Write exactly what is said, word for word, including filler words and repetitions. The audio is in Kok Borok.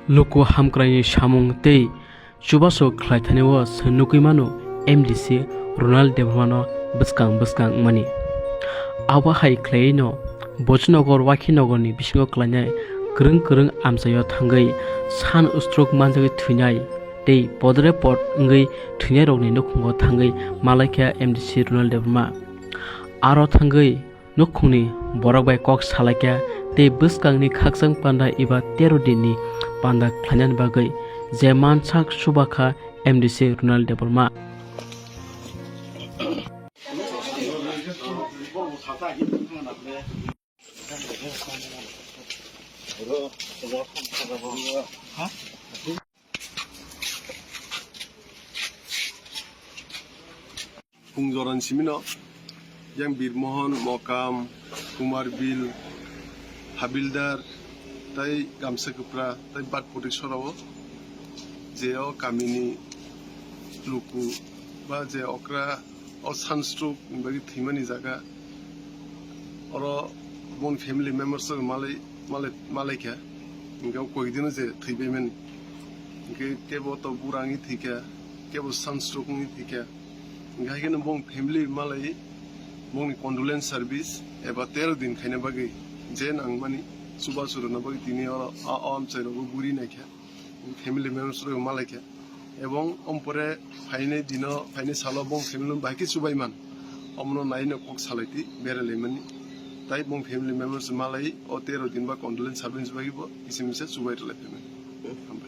Luku hamkraini samung tei chubachu khlai thani o se nugwi mano M D C Ronald Debbarma no bwskang bwskang wngmani. Abo hai khlaiwi no Bojinagar Wakhinogor ni bisingo klainai kwrwng kwrwng amchaio thangwi sunstroke manjagwi thwinai tei podre pod wngwi thwinai rokni nukhungo thangwi malaikha M D C Ronald Debbarma. Aro thangwi nukhungni borok bai kok salaikha tei bwskangni khakchang panda eba tero dinni panda khlainani bagwi je mansak chubakha M D C Ronald Debbarma. Phung jorani simino yang Birmohon, Mokam, Kumarbil, Habildar, tei Gamsa Kwpra, tei Batpuri sorao je o kamini luku ba je okra o sunstroke ni bagwi thwimani jaga oro boni family members rok malai malai malaikha, hingke o koi dino je thwibaimani, hingke kebo to bura wngwi thwikha, kebo sunstroke wngwi thwikha, hingke hai kheno bong family malai bongni condolence service eba tero din khaina bagwi je nangmani chubachu rwna bagwi tini oro a o amchai rogo buri naikha. Family members rok malaikha, ebong ompore phainai dino, phainai salo bong family no bahai khe chubaiman, omono naino kok salaiti beralaimani, tai bong family members malai o tero din ba condolence service bagwi bo kisa misa chubai rwlai phaimani.